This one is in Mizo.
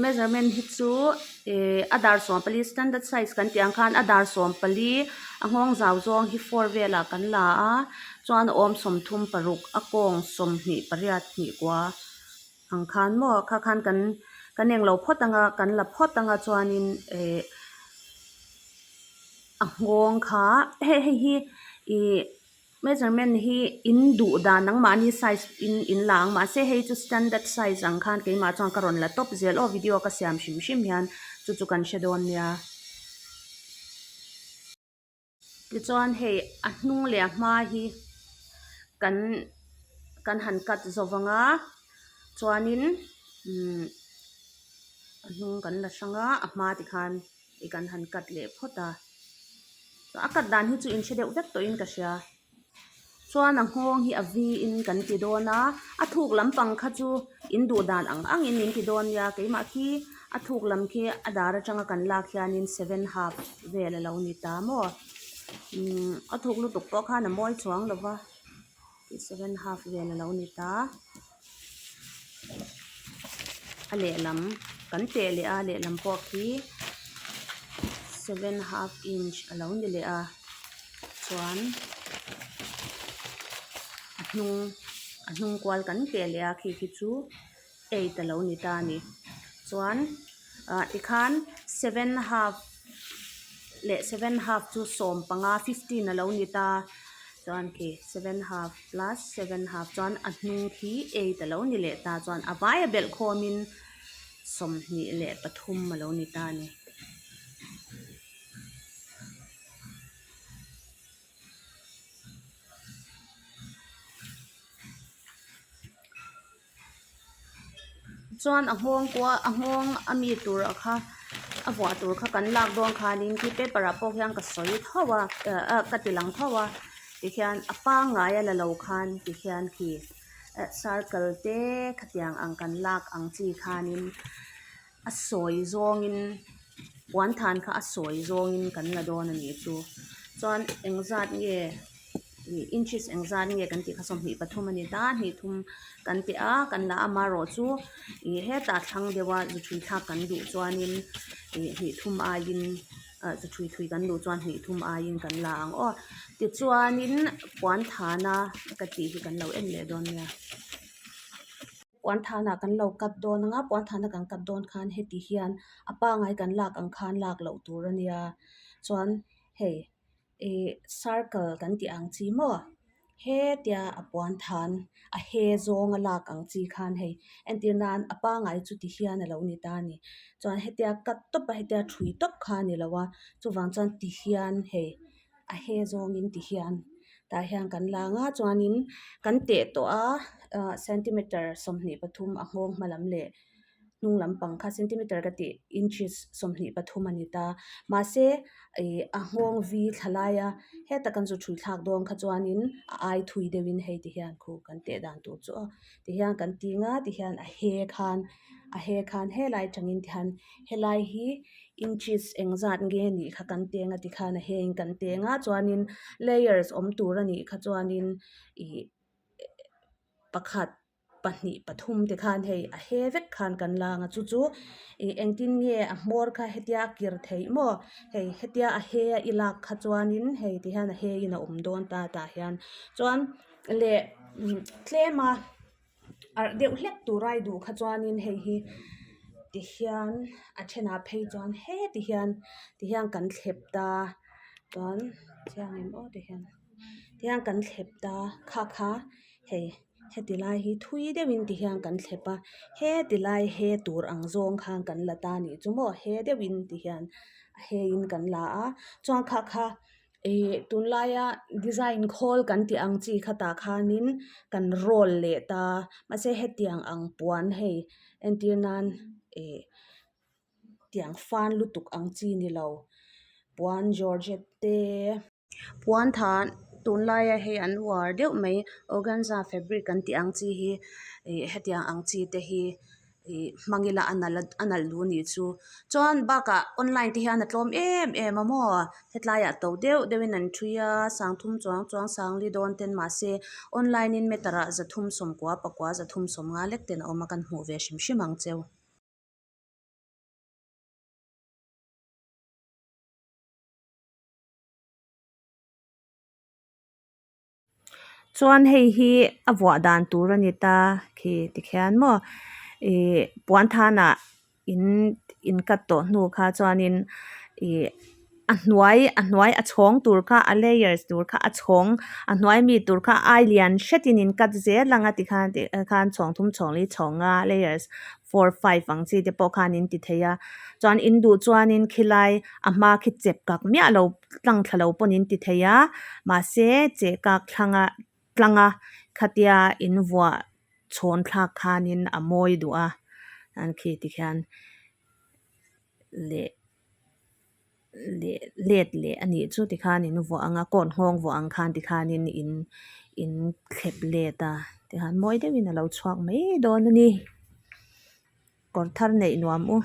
measurement hi chu eh a dar 14 standard size kan tih ang khan a dar 14 a nghawng zau zawng hi four velah kan la a chuan a awm 36 a kawng 28 hnih kua ang khan maw kha khan kan kan englo phawt anga kan la phawt anga chuanin eh a nghawng kha hei hei hi ih. Measurement hi in duh dan nangmahni size in in la ang mahse hei chu standard size ang khan keimah chuan ka rawn la tawp zel aw video ka siam hrim hrim hian chu chu kan hre dawn nia. Tichuan hei a hnung leh a hma hi kan kan han cut zo vang a chuanin umm a hnung kan la hrang a a hma tikhan. i kan han cut leh phawt a a cut dan hi chu in hre deuh vek tawhin ka hria chuan a nghawng hi a v in kan ti dawn a a thuk lampang kha chu in duh dan ang ang in in ti dawn nia keimah khi a thuk lam khi a dar atanga kan lak hianin seven half vel a lo ni ta maw umm a thuk lutuk pawh khan a mawi chuang lo va. Seven half vel a lo ni ta. A lehlam kan teh leh a lehlam pawh khi seven half inch a lo ni leh a chuan a hnung a hnung kual kan teh leh a khi khi chu eight a lo ni ta a ni chuan ah tikhan seven half leh seven half chu sawm panga fifteen a lo ni ta chuan khi seven half plus seven half chuan a hnung khi eight a lo ni leh ta chuan a vaia belh khawmin 23 a lo ni ta a ni. Chuan a nghawng kua a nghawng a mi tur ah kha a vuah tur kha kan lak dawn khanin khi paper ah pawh hian ka sawi tho a ah ka ti lang tho a tikhian a pangngai a la lo khan tikhian khi circle te khatiang ang kan lak ang chi khanin a sawi zawngin puan than kha a sawi zawngin kan la dawn a nih chu chuan engzat nge ih inches engzat nge kan tih kha 23 a ni ta hnih thum kan ti a kan la a amaherawhchu ih hetah thlang deuha zu thui thlak kan duh chuanin ih hnih thum aiin ah zu thui thui kan duh chuan hnih thum aiin kan la ang aw tichuanin puan thana ka tih hi kan lo en leh dawn nia. Puan thanah kan lo cut dawn anga puan thana kan cut dawn khan heti hian a pangai kan lak ang khan lak loh tur a nia chuan hei ih circle kan tih ang chi maw hetia a puan than a he zawnga lak ang chi khan hei entir nan a pangai chu ti hian a lo ni ta a ni chuan hetia cut tawp a hetia thui tawp kha a ni lo a chuvang chuan ti hian hei. A he zawngin ti hian tah hian kan lang a chuanin kan teh tawh a ah centimeter 23 a nghawng hma lam leh hnung lampang kha centimeter ka tih inches 23 a ni ta mahse ih a nghawng vi thla laia heta kan zu thui thlak dawn kha chuanin a ai thui deuhin hei ti hian khu kan teh dan tur chu aw ti hian kan ting a ti hian a he khan a he khan helai tangin ti hian helai hi inches engzat nge nih kha kan teng a tikhan a heng kan teng a chuanin layers awm tur a nih kha chuanin ih pakhat pahnih pathum te khan hei a he vek khan kan lang a chu chu ih engtin nge a hmawr kha hetia a kir theih maw hei hetia a he a i lak kha chuanin hei ti hian a he in a awm dawn ta tah hian chuan leh tlem a. Arh deuh hlek tur a i duh kha chuanin hei hi tihian a thenah phei chuan heti hian tihian kan thlep ta chuan chiang em aw tihian tihian kan thlep ta kha kha hei heti lai hi thui deuhin tihian kan thlep a heti lai he tur ang zawng khan kan la ta anih chu maw he deuhin tihian a heiin kan la a chuan kha kha. Ih tunlaia design khawl kan tih ang chi khatah khanin kan roll leh ta mahse hetiang ang puan hei entir nan ih tiang fan lutuk ang chi ni lo puan georgette te puan than tunlaia hei an uar deuh mai organza fabric kan tih ang chi hi ih hetiang ang chi te hi. Ih hmang ila a nalh a nalh duh anih chu chuan bakah online te hian a tlawm em em a maw hetlaiah to deuh deuhin an ṭhui a sangthum chuang chuang sangli dawn ten mahse online in meter ah 390 pakua 350 lek ten a awm a kan hmuh ve hrim hrim ang cheu. Chuan hei hi a vuah dan tur a ni ta khi tikhian maw ih puan thanah in in cut tawh hnu kha chuanin ih a hnuai a hnuai a chhawng tur kha a layers tur kha a chhawng a hnuai mi tur kha ai lian hretin in cut zel ang a tikhan tikhan chhawng thum chhawng li chhawng nga layers four five ang chi te pawh khan in ti thei a chuan in duh chuanin khilai a hma khi chep kak miah lo tlang thla lo pawn in ti thei a mahse cheh kak thlanga tlanga khatia in vuah chhawn thlak khanin a mawi duh a an khi tikhian leh leh let leh a nih chu tikhan in vuah ang a coat nghawng vuah ang khan tikhanin in in thlep let a tikhan mawi deuhin a lo chhuak mai dawn a ni kawr thar neih nuam u.